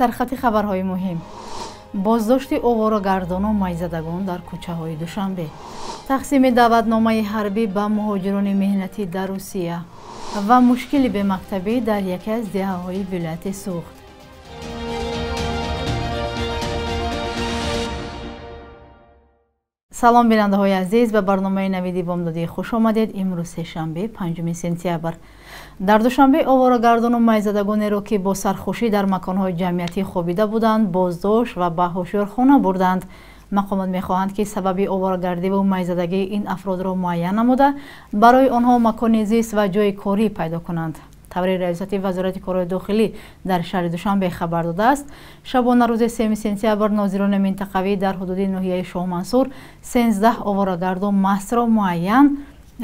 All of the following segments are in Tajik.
Сархати хабарҳои муҳим. Боздошти оворагардону майзадагон дар кӯчаҳои Душанбе. Тақсими даъватномаи ҳарбӣ ба муҳоҷирони меҳнатӣ дар Русия ва мушкили бемактабӣ дар яке аз деҳаҳои вилояти Суғд. Салом бинандаҳои азиз, ба барномаи навиди бомдодӣ хуш омадед. Имрӯз сешанбе, 5 сентябр. Дар Душанбе оворагардону майзадагонеро, ки бо сархӯшӣ дар маконҳои ҷамъиятӣ хобида буданд, боздошт ва ба ҳушёрхона бурданд. Мақомот мехоҳанд, ки сабаби оворагардиву майзадагии ин афродро муайян намуда, барои онҳо макони зист ва ҷойи корӣ пайдо кунанд. Таври раёсати вазорати корҳои дохилӣ дар шаҳри Душанбе хабар додааст, шабонарӯзи 3 сентябр нозирони минтақавӣ дар ҳудуди ноҳияи Шоҳмансур 13 оворагарду мастро муайян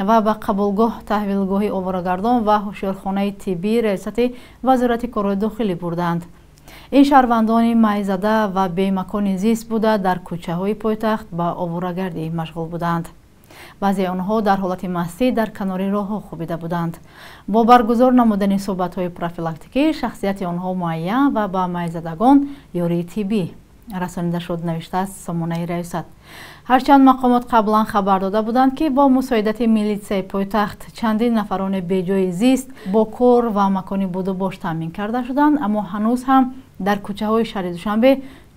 ва ба қабулгоҳ, таҳвилгоҳи оворагардон ва ҳушёрхонаи тиббии раёсати вазорати корҳои дохилӣ бурданд. Ин шаҳрвандони майзада ва бемакони зист буда, дар кӯчаҳои пойтахт ба оворагардӣ машғул буданд. Баъзе онҳо дар ҳолати мастӣ дар канори роҳҳо хобида буданд. Бо баргузор намудани суҳбатҳои профилактикӣ шахсияти онҳо муайян ва ба майзадагон ёрии тиббӣ расонида шуд, навиштааст сомонаи раёсат. Ҳарчанд мақомот қаблан хабар дода буданд, ки бо мусоидати милитсияи пойтахт чандин нафарони беҷои зист бо кор ва макони будубош таъмин карда шуданд, аммо ҳанӯз ҳам дар кӯчаҳои шаҳри Душанбе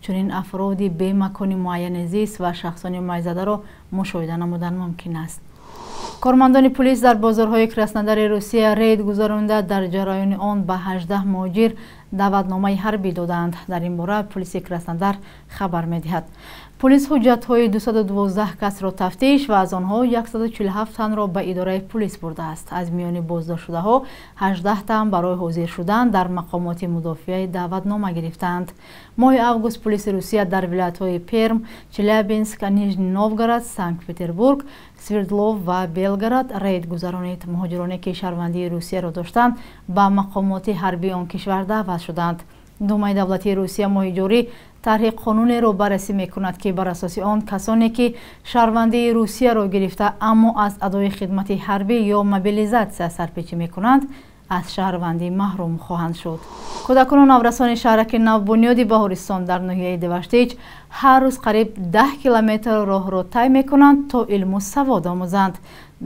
чунин афроди бемакони муайяни зист ва шахсони майзадаро мушоҳида намудан мумкин аст. Кормандони пулис дар бозорҳои Краснодари Русия рейд гузаронда, дар ҷараёни он ба 18 муҳоҷир даъватномаи ҳарбӣ доданд. Дар ин бора пулиси Краснодар хабар медиҳад. Пулис ҳуҷҷатҳои 212 касро тафтиш ва аз онҳо 147 танро ба идораи пулис бурдааст. Аз миёни боздоштшудаҳо 18 тан барои ҳозир шудан дар мақомоти мудофиаи даъватнома гирифтаанд. Моҳи август пулиси Русия дар вилоятҳои Перм, Челябинск, Нижний Новгород, Санкт-Петербург, Свердлов ва Белгород рейд гузаронид. Муҳоҷироне, ки шаҳрвандии Русияро доштанд, ба мақомоти ҳарбии он кишвар даъват шуданд. Думаи давлатии Русия моҳи ҷорӣ тарҳи қонунеро баррасӣ мекунад, ки бар асоси он касоне, ки шаҳрвандии Русияро гирифта, аммо аз адои хидмати ҳарбӣ ё мобилизатсия сарпечӣ мекунанд, аз шаҳрвандӣ маҳрум хоҳанд шуд. Кӯдакону наврасони шаҳраки навбунёди Баҳористон дар ноҳияи Деваштич ҳар рӯз қариб 10 километр роҳро тай мекунанд, то илму савод омӯзанд.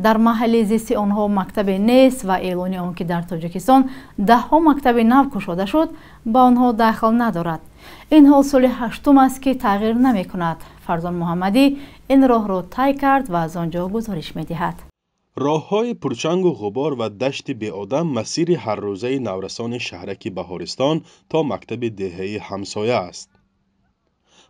Дар маҳалли зисти онҳо мактабе нест ва эълони он, ки дар Тоҷикистон даҳҳо мактаби нав кушода шуд, ба онҳо дахл надорад. Ин ҳол соли 8 аст, ки тағйир намекунад. Фарзон Муҳаммадӣ ин роҳро тай кард ва аз он ҷо гузориш медиҳад. Роҳҳои пурчангу ғубор ва дашти беодам масири ҳаррӯзаи наврасони шаҳраки Баҳористон то мактаби деҳаи ҳамсоя аст.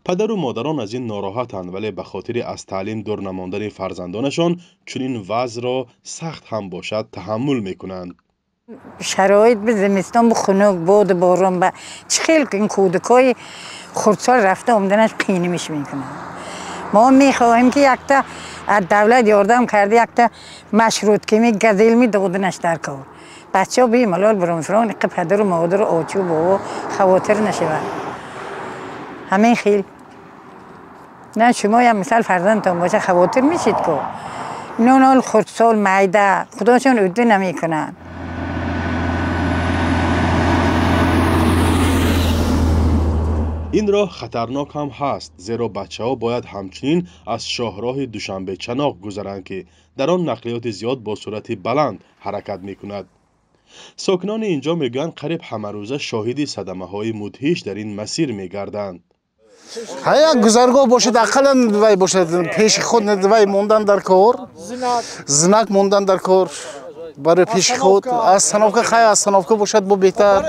Падару модарон аз ин нороҳатанд, вале ба хотири аз таълим дур намондани фарзандонашон чунин вазъро сахт ҳам бошад таҳаммул мекунанд. Шароит ба зимистон хунук, боду борон ба чӣ хел ин кӯдакҳои хурдсол рафта омаданаш қийнимиш мекунад. Мо мехоҳем, ки якта аз давлат ёрдам карда, якта машруткими газелми доданаш дар кор. Бачаҳо бемалол биромфирон, иқа падару модару очу бобо хавотир нашавад. Ҳамин хел. На шумоям мисал фарзандтон боша хавотир мешид ку. Ино хурдсол майда худошон удда намекунанд. Ин роҳ хатарнок ҳам ҳаст, зеро бачаҳо бояд ҳамчунин аз шоҳроҳи Душанбе-Чаноқ гузаранд, ки дар он нақлиёти зиёд бо суръати баланд ҳаракат мекунад. Сокинони ин ҷо мегӯянд, қариб ҳамарӯза шоҳиди садамаҳои мудҳиш дар ин масир мегарданд. Як гузаргоҳ бошад, ақаллан вай бошад, пеши худ вай мондан дар кор, знак мондан дар кор барои пеши худ. Остановка, хай остановка бошад, бо беҳтар.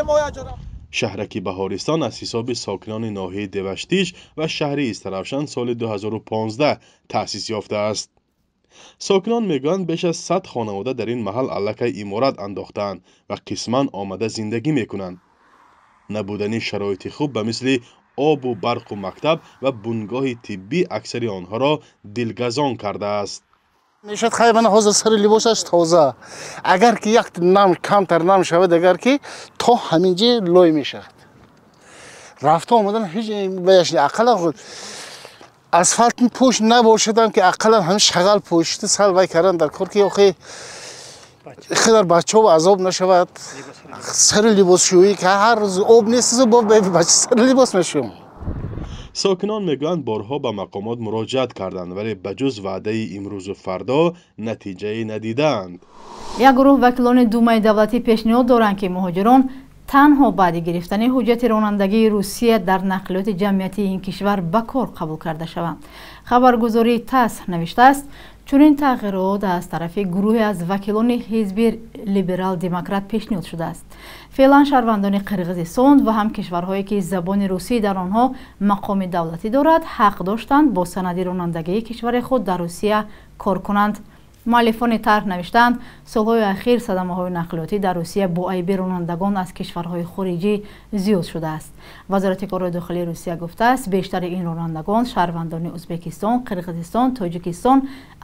Шаҳраки Баҳористон аз ҳисоби сокинони ноҳияи Деваштич ва шаҳри Истаравшан соли 2015 таъсис ёфтааст. Сокинон мегӯянд, беш аз 100 хонавода дар ин маҳал аллакай иморат андохтаанд ва қисман омада зиндагӣ мекунанд. Набудани шароити хуб ба мисли обу барқу мактаб ва бунгоҳи тиббӣ аксари онҳоро дилгазон кардааст. Мешад хай мана ҳозир сари либосаш тоза. Агар ки як нам камтар нам шавад, агар ки то ҳамин ҷо лой мешавад. Рафта омадан ҳеҷ баяш ақаллан асфалт пӯш набошадам, ки ақаллан ҳамин шағал пӯшида сал вай кардан дар кор, ки охи хидар бачаҳо азоб нашавад. Сари либосшӯӣ ки ҳар рӯз об нест, бо бача сари либос мешӯям. Сокинон мегӯянд, борҳо ба мақомот муроҷиат карданд, вале ба ҷуз ваъдаи имрӯзу фардо натиҷае надидаанд. Як гурӯҳ вакилони Думаи давлатӣ пешниҳод доранд, ки муҳоҷирон танҳо баъди гирифтани ҳуҷҷати ронандагии Русия дар нақлиёти ҷамъиятии ин кишвар ба кор қабул карда шаванд. Хабаргузории ТАСС навиштааст, чунин тағйирот аз тарафи гурӯҳе аз вакилони ҳизби либерал-демократ пешниҳод шудааст. Феълан шаҳрвандони Қирғизистон ва ҳам кишварҳое, ки забони русӣ дар онҳо мақоми давлатӣ дорад, ҳақ доштанд бо санади ронандагии кишвари худ дар Русия кор кунанд. Муаллифони тарҳ навиштанд, солҳои ахир садамаҳои нақлиётӣ дар Русия бо айби ронандагон аз кишварҳои хориҷӣ зиёд шудааст. Вазорати корҳои дохилии Русия гуфтааст, бештари ин ронандагон шаҳрвандони Ӯзбекистон, Қирғизистон, Тоҷикистон,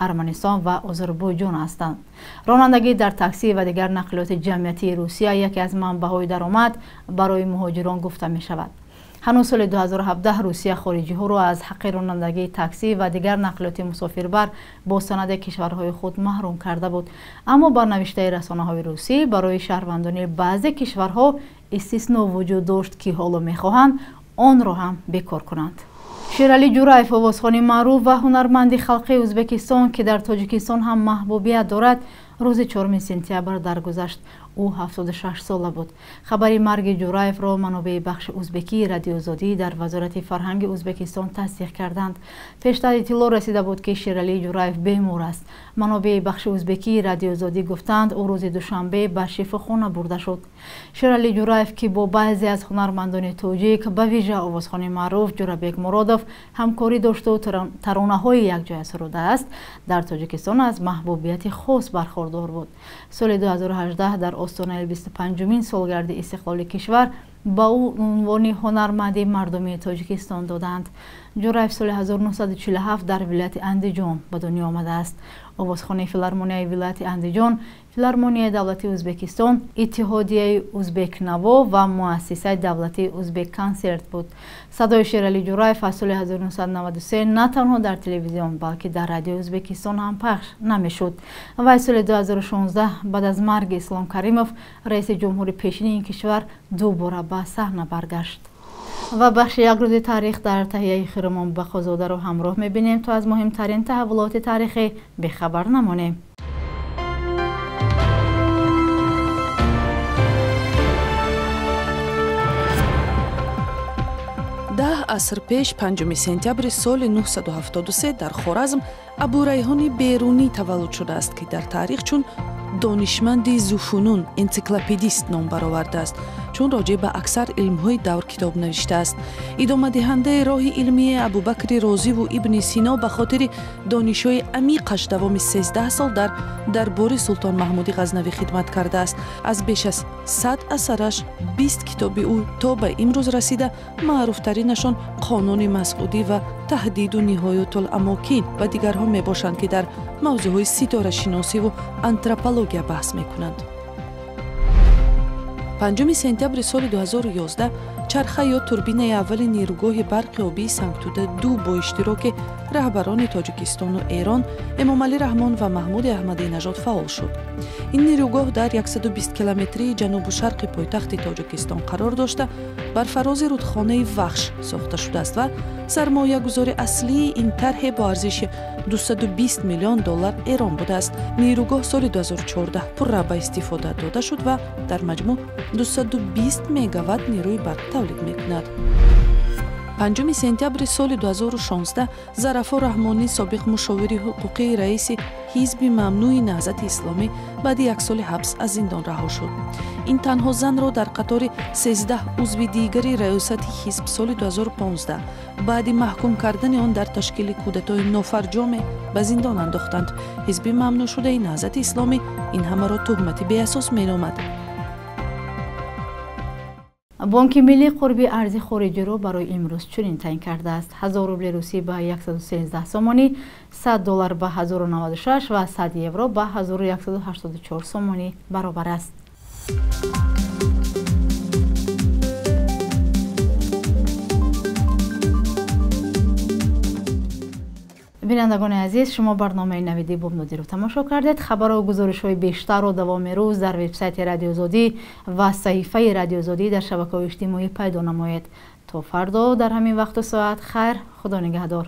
Арманистон ва Озарбойҷон ҳастанд. Ронандагӣ дар таксӣ ва дигар нақлиёти ҷамъиятии Русия яке аз манбаъҳои даромад барои муҳоҷирон гуфта мешавад. Ҳанӯз соли 2017 Русия хориҷиҳоро аз ҳаққи ронандагии таксӣ ва дигар нақлиёти мусофирбар бо санади кишварҳои худ маҳрум карда буд. Аммо бар навиштаи расонаҳои русӣ барои шаҳрвандони баъзе кишварҳо истисно вуҷуд дошт, ки ҳоло мехоҳанд онро ҳам бекор кунанд. Шералӣ Ҷураев, овозхони маъруф ва ҳунарманди халқии Ӯзбекистон, ки дар Тоҷикистон ҳам маҳбубият дорад, рӯзи 4 сентябр даргузашт. Ӯ 76 сола буд. Хабари марги Ҷураевро манобеи бахши ӯзбекии Радиоозодӣ дар Вазорати фарҳанги Ӯзбекистон тасдиқ карданд. Пештар иттилоъ расида буд, ки Шералӣ Ҷураев бемор аст. Манобеи бахши ӯзбекии Радиоозодӣ гуфтанд, ӯ рӯзи душанбе ба шифохона бурда шуд. Шералӣ Ҷураев, ки бо баъзе аз ҳунармандони тоҷик, ба вижа овозхони маъруф Ҷурабек Муродов ҳамкорӣ дошту таронаҳои якҷоя сурудааст, дар Тоҷикистон аз маҳбубияти хос бархурдор буд. Соли 2018 дар остонаи 25-умин солгарди истиқлоли кишвар ба ӯ унвони ҳунарманди мардумии Тоҷикистон доданд. Ҷураев соли 1947 дар вилояти Андиҷон ба дунё омадааст. Овозхонаи филармонияи вилояти Андиҷон, филармонияи давлатии Ӯзбекистон, Иттиҳодияи Ӯзбекнаво ва муассисаи давлатии Ӯзбекконсерт буд. Садои Шералӣ Ҷураев аз соли 1993 на танҳо дар телевизион, балки дар радиои Ӯзбекистон ҳам пахш намешуд. Вай соли 2016 баъд аз марги Ислом Каримов, раиси ҷумҳури пешини ин кишвар, дубора ба саҳна баргашт. Ва бахши як рӯзи таърих дар таҳияи Хиромон Бақозодаро ҳамроҳ мебинем, то аз муҳимтарин таҳаввулоти таърихӣ бехабар намонем. Даҳ аср пеш, 5 сентябри соли 973 дар Хоразм Абурайҳони Берунӣ таваллуд шудааст, ки дар таърих чун донишманди зуфунун, энсиклопедист ном баровардааст, чун роҷеъ ба аксар илмҳои давр китоб навиштааст. Идомадиҳандаи роҳи илмии Абубакри Розиву Ибни Сино ба хотири донишҳои амиқаш давоми 13 сол дар дарбори Султон Маҳмуди Ғазнавӣ хидмат кардааст. Аз беш аз 100 асараш 20 китоби ӯ то ба имрӯз расида, маъруфтаринашон Қонуни Масъудӣ ва Таҳдиду ниҳоятул амокин ва дигарҳо мебошанд, ки дар мавзӯъҳои ситорашиносиву антропология баҳс мекунанд. 5 сентябри соли 2011 чарха ё турбинаи аввали нерӯгоҳи барқи обии Сангтуда 2 бо иштироки раҳбарони Тоҷикистону Эрон Эмомалӣ Раҳмон ва Маҳмуди Аҳмадинажод фаъол шуд. Ин нерӯгоҳ дар 120 километрии ҷанубу шарқи пойтахти Тоҷикистон қарор дошта, бар фарози рудхонаи Вахш сохта шудааст ва сармоягузори аслии ин тарҳе бо арзиши 220 миллион доллар Эрон будааст. Нерӯгоҳ соли 2014 пурра ба истифода дода шуд ва дар маҷмӯъ 220 мегаватт нерӯи барқ тавлид мекунад. 5 сентябри соли 2016 Зарафо Раҳмонӣ, собиқ мушовири ҳуқуқии раиси ҳизби мамнӯи Наҳзати Исломӣ, баъди як соли ҳабс аз зиндон раҳо шуд. Ин танҳо занро дар қатори 13 узви дигари раёсати ҳизб соли 2015 баъди маҳкум кардани он дар ташкили кудатои нофарҷоме ба зиндон андохтанд. Ҳизби мамнӯъшудаи Наҳзати Исломӣ ин ҳамаро туҳмати беасос меномад. Бонки миллӣ қурби арзи хориҷиро барои имрӯз чунин таъин кардааст: 1000 рубли русӣ ба 113 сомонӣ, 100 доллар ба 1096 ва 100 евро ба 1184 сомонӣ баробар аст. Бинандагони азиз, шумо барномаи Навиди Бомдодиро тамошо кардед. Хабару гузоришҳои бештарро давоми рӯз дар вебсайти Радиозодӣ ва саҳифаи Радиозодӣ дар шабакаҳои иҷтимоӣ пайдо намоед. То фардо дар ҳамин вақту соат хайр, Худо нигаҳдор.